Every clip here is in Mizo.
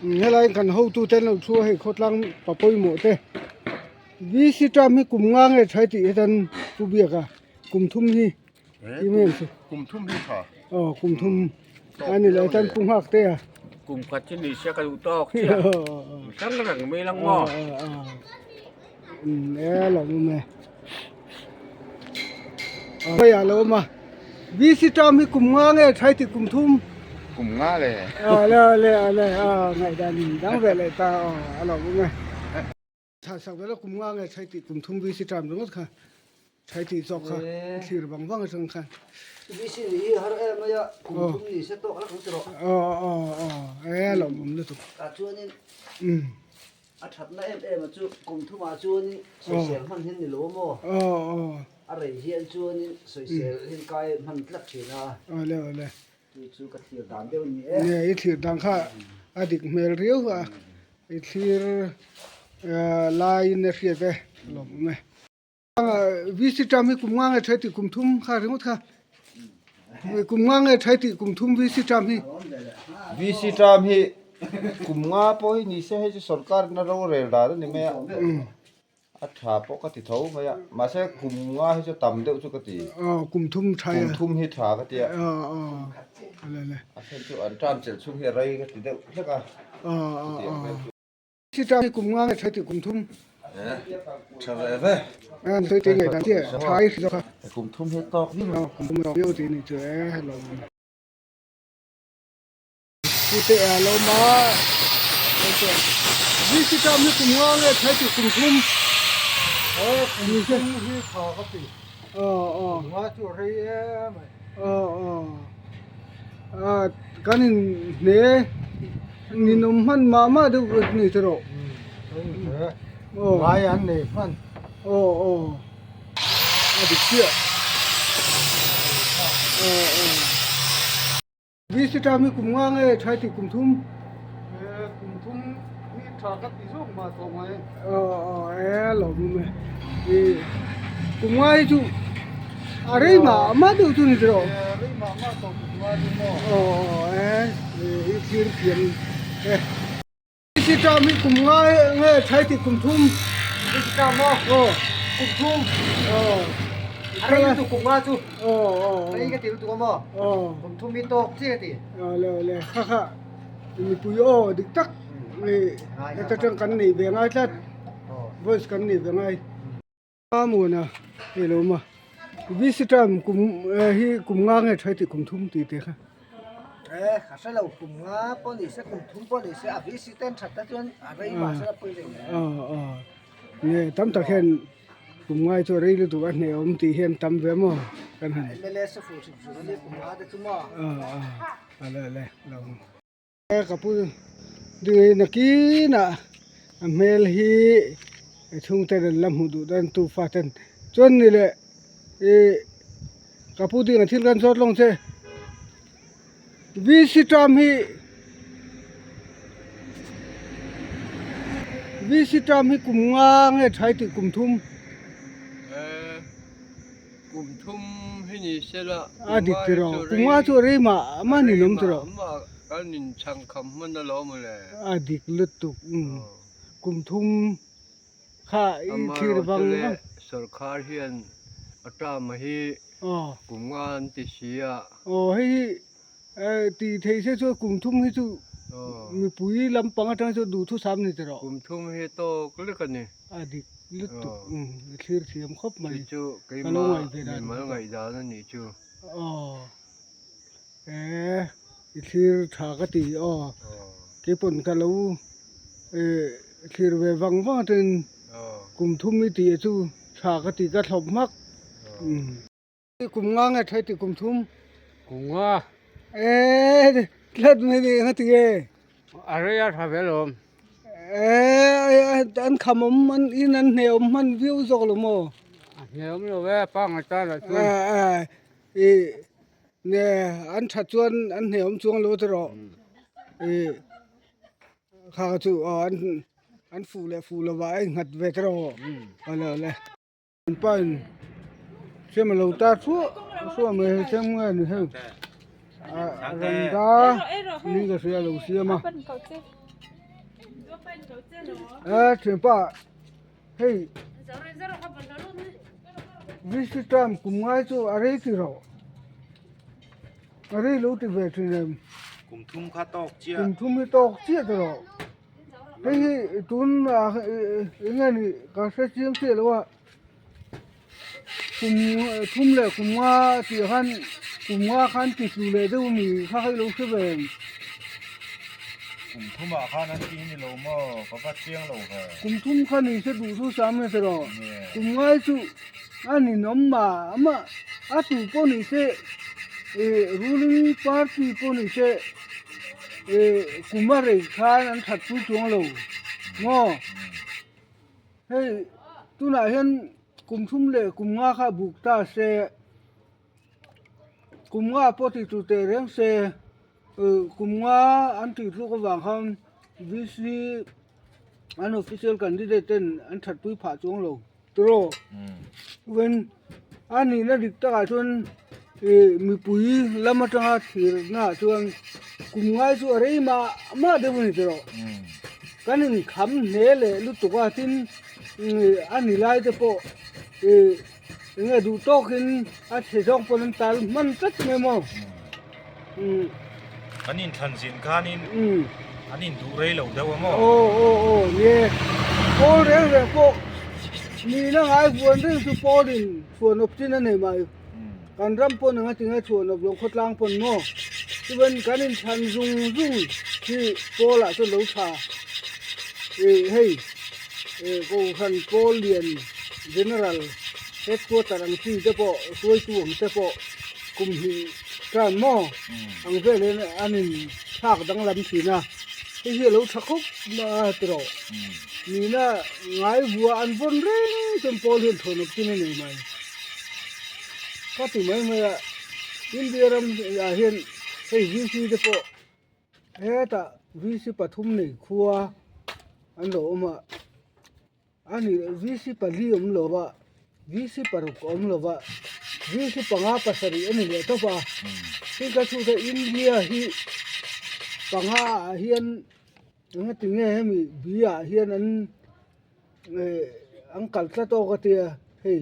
Helai kan hotu te an lo thu a hei khawtlang pa pawimawh te VC term hi kum nga nge tha tih hian pu biak a kum thum hi ti mai ang chu kum thum hi tha aw kum thum a ni lo tan pu nghak te a kum khat chu ni se ka duh tawk chiah hrang reng mai lang maw e lo awm e hei a lo awm a VC term hi kum nga nge tha tih kum thum kum nga le aw le le le a ngaihdan dang ve leh ta aw a lo awm e. Thah sak vela kum nga nge thai tih kum thum VC term ringawt kha thai tih zawk kha thlir vang vang atang khan. VC nih hi har em mai a kum thum ni se tawk lak ang ti rawh. Aw aw aw e lawmawm lutuk. Tah chuanin a thatna em em a chu kum thumah chuanin sawisel hman hin ni lo maw? Aw aw. A rei hian chuanin sawisel hin kai hman tlat thin a. Aw le aw le. Chu chu ka thlir dan deuh a ni e. Nge i thlir dan kha a dik hmel riau a, i thlir laiin a hriat e, a lawm awm e. VC term hi kum nga nge tha tih kum thum kha ringawt kha. Kum nga nge tha tih kum thum VC term hi. VC term hi kum nga pawh hi ni se hei chu sorkar in a rorel dan a ni mai a. A tha pawh ka ti tho mai a, mahse kum nga hi chu tam deuh chu ka ti. Aw kum thum tha Kum thum hi tha ka ti a. Aw aw le le. A then chu an tan chelh chhung hi a rei ka ti deuh hlek a. Aw aw aw. Chi ta hi kum nga nge tha ti kum thum. Tha ve ve. An sawi te nge dan chiah tha i hri zawk a. Kum thum hi tawk viau. Aw kum thum tawk viau ti ni chu e lo. Pute a lo awm a VC term hi kum nga nge thai tih kum thum aw kum thum hi tha ka ti aw aw kum nga chu a rei em mai aw aw a kan in hne ninawm hman mah mah deuh ni te rawh aw ngai an nei hman aw aw a dik chiah aw aw. VC term hi kum nga nge tha tih kum thum? E kum thum hi tha ka ti zawk mah tawh mai. Aw aw e lo awm e. I kum nga hi chu a rei mah mah deuh chu ni tawh. E rei mah mah tawh kum nga chu maw. Aw aw e i thlir thiam e. VC term hi kum nga nge thai tih kum thum? VC term maw? Aw. Kum thum. Aw. A rei lutuk kum nga chu. Aw aw. Rei ka ti lutuk a maw? Aw. Kum thum hi tawk chiah ka ti. Aw le aw le kha kha mipui aw dik tak heta tang kan nei ve ngai tlat voice kan nei ve ngai. A muana hei lo awm a VC term kum hi kum nga nge tha tih kum thum tih te kha. E ka hre lo kum nga pawh ni se kum thum pawh ni se a VC ten that te chuan a rei mah se la pawi reng e. Aw aw nge tam tak hian kum ngai chu a rei lutuk a hneh awm tih hian tam ve maw kan han. MLA se fuh hrim hrim a nia kum nga te chu maw. Aw aw ale ale lo. Ka pu ding nakinah a hmel hi a chhungten an la hmuh duh dawn tufa ten chuan ni leh ih ka pu ding a thil kan zawt lawng che VC term hi VC term hi kum nga nge tha tih kum thum. Kum thum hi ni se la. A dik ti rawh. Kum nga chu rei mah mah ni lawm ti rawh. Mah kan in chhang kham hman a lawm le. A dik lutuk. Kum thum kha i thlir vang vang. Sorkar hian a term hi kum nga an ti si a. Aw hei hi ti thei se chu kum thum hi chu mipui lampang atang chu duhthusam ni ti rawh. Kum thum hi tawk lek a ni. A dik lutuk i thlir thiam khawp mai. Chu chu keimah mimal ngaihdan a nih chu. Aw e i thlir tha ka ti aw keipawn ka lo thlir ve vang vang atangin kum thum i tih chu tha ka ti ka thlawp hmak. Kum nga nge tha tih kum thum? Kum nga. E tlat mai ni nga ti nge? A rei a tha ve lawm. E an kham awm an in an hne awm hman viau zawk lo maw? A hne awm lo e pangngai tan ah chuan. E ne an tha chuan an hne awm chuang lo te rawh. E kha chu an an fuh leh fuh lovah a inghat ve te rawh. Awle awle. An pa in siam a lo tar thuah thuah mai hei siam nge ni hei a randa ni ka hria a lo siam a. A thianpa hei VC term kum ngai chu a rei ti rawh a rei lo ti ve thin em kum thum kha tawk chiah kum thum hi tawk chiah ti rawh hei hi tun ah eng nge ni ka hre chiang chiah lo a. Kum thum leh kum nga tih khan kum nga khan ti tlu leh deuh ami kha kha i lo hre ve em? Kum thumah khan an ti ni lo maw ka va chiang lo ve. Kum thum kha ni se duh thu sam nge tiraw? Kum ngai chu a ninawm mah mah a tu pawh ni se ih ruling party pawh ni se ih kum a rei khan an that pui chuang lo maw? Hei tunah hian kum thum leh kum nga kha buk ta se kum nga pawh tih tur teh reng se kum nga an tih tluk avang khan VC an official candidate ten an that pui phah chuang lo tiraw chuan a nihna dik takah chuan ih mipui lam atanga thirna ah chuan kum ngai chu a rei mah mah deuh a ni tiraw kan inkham hle leh lutuk a tin a ni lai te pawh ih eng nge duh tawkin a chhe zawk pawn an tal hman tlat mai maw umm. An inthlan zin khanin an induh rei lo deuh a maw? Aw aw aw nie pawl reng reng pawh nihna ngai vuan reng chu pawlin chhuan awp chin a nei mai. Kan ram pawn anga tinge chhuan awp lo khawtlang pawn maw? Chuan kan inthlan zung zung hi pawlah chuan lo tha ih hei ih Kohhran pawl lian General Headquarter ang chi te pawh hruaitu ang te pawh kum hnih tan maw ang vel hian an in thlak danglam thin a hei hi a lo tha khawp mai a tiraw nihna ngai vua an vawn reng chuan pawl hian chhuan awp chin a nei mai. Ka ti mai mai a, India ram ah hian hei VC te pawh hetah VC pathum nei khua an lo awm a, a ni VC pali awm lo va, VC paruk a awm lo va, VC panga pasarih a ni leh tawp a, hei ka chhut a India hi panga ah hian engati nge hemi B ah hian an. An kal tlat awk a tia hei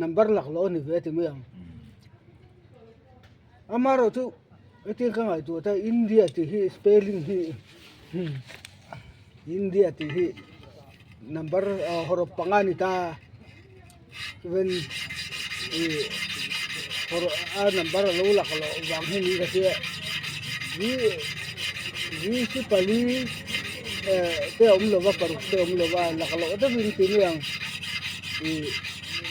number lak loh a ni ve ti mai ang amaherawh chu hetiang ka ngaihtuah ta India tih hi spelling hi India tih hi number hawrawp panga a ni ta chuan ih hawrawp a number a lo lak loh vang hi ni ka tia v v pali te a awm lova paruk te a awm lova lak loh deuhin ti mai ang ih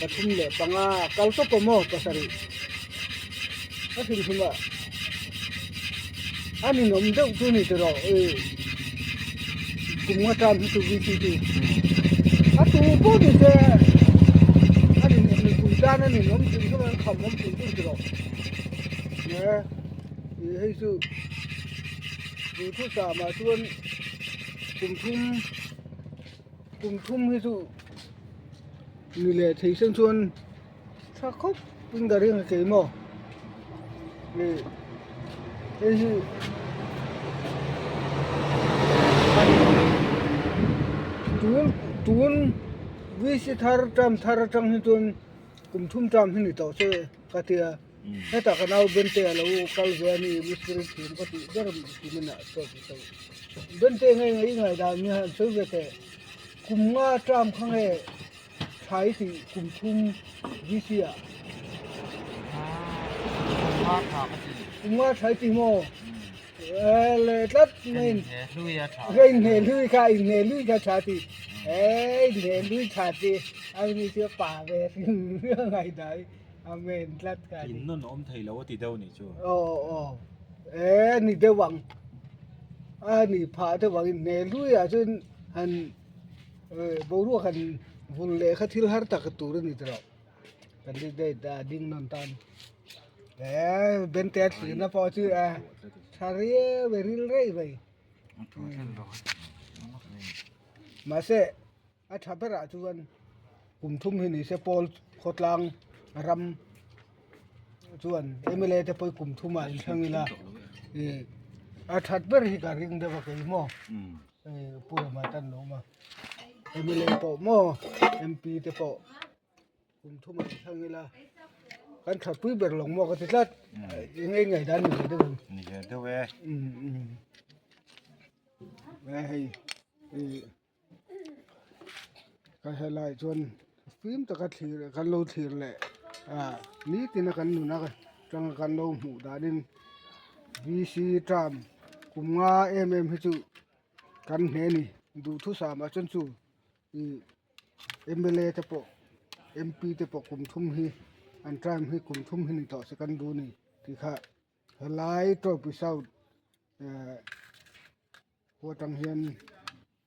pathum leh panga a kal tawp a maw pasarih a hrim hrim a a ninawm deuh chu ni tiraw ih kum nga tan hi chu v c chu a tu pawh ni se a ninawm mipui tan a ninawm hrim hrim a an kham awm hrim hrim tiraw e ih hei chu duhthusam ah chuan kum thum kum thum hi chu ni leh thei sen chuan tha khawp in ka ring a kei maw ih hei hi tun tun VC thar term thar atang hi chuan kum thum term hi ni tawh se ka tia hetah ka nau bente a lo kal ve a ni mistiri thiam ka tih ber ti min ah chuan bente nge nge i ngaihdan mi han sawi ve teh kum nga term kha nge. Thlai tih kum thum VC ah. Kum nga thlai tih maw? Le tlat mai in. Ka in hne hlui kha in hne hlui kha tha ti. E in hne hlui tha ti. A ni chu pa ve ngai dai. Amen tlat ka ti. In nun awm thei lo a ti deuh nih chu. Aw aw. E ni deuh ang. A ni phah deuh ang in hne hlui ah chuan han Boruak han vul leh kha thil har tak tur a ni tawh candidate a ding nawn tan he bente a thlirna pawh chu a tha riau e ril rei mai mahse a tha berah chuan kum thum hi ni se pawl khawtlang ram chuan mla te pawh kum thumah inthleng ila a that ber hi ka ring deuh a kei maw. Hei Pu Rama tan lo awm a mla pawh maw mp te pawh kum thum an thlang ila kan thatpui ber lo maw ka ti tlat eng nge ngaihdan ni ve deuh ang Ni ve deuh e. Hei ih ka helai chuan fim taka thlir kan lo thlir leh ah nitin a kan nun a tanga kan lo hmuh danin v c term kum nga em em hi chu kan hne a ni duhthusam ah chuan chu ih m l a te pawh m p te pawh kum thum hi an term hi kum thum hi ni tawh se kan duh a ni tih kha helai tawpui south eh. Khua tang hian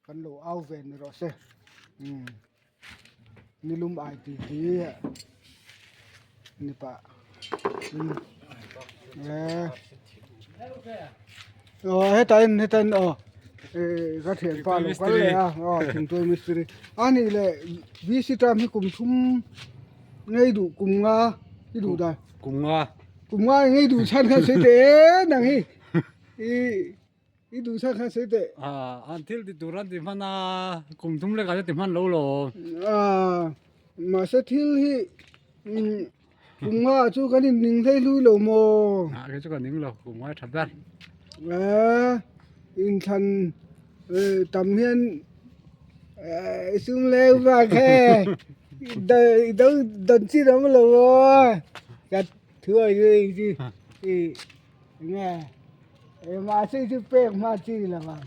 kan lo au ve ni rawh se umm nilum ai tih hi ni pah umm eh aw hetah in hetah in aw eh ka thianpa lo kal leh a aw thingtuai mistiri a nih leh v c term hi kum thum ngei duh kum nga i duh dan kum nga kum nga ngei duh chhan kha sawi teh e nang hi ih. I duh chhan kha sawi teh. An thil ti tur an ti hman a, kum thum lek ah chuan ti hman lo lo. Mahse thil hi kum nga ah chu kan in ning hlei hlui lo maw? Kei chu ka ning lo, kum nga tha ber. Inthlan tam hian sum leng vak he i do dan chin awm lo maw? Ka thuai zui chu. Nge, mahse chu pek hma chi lo vang.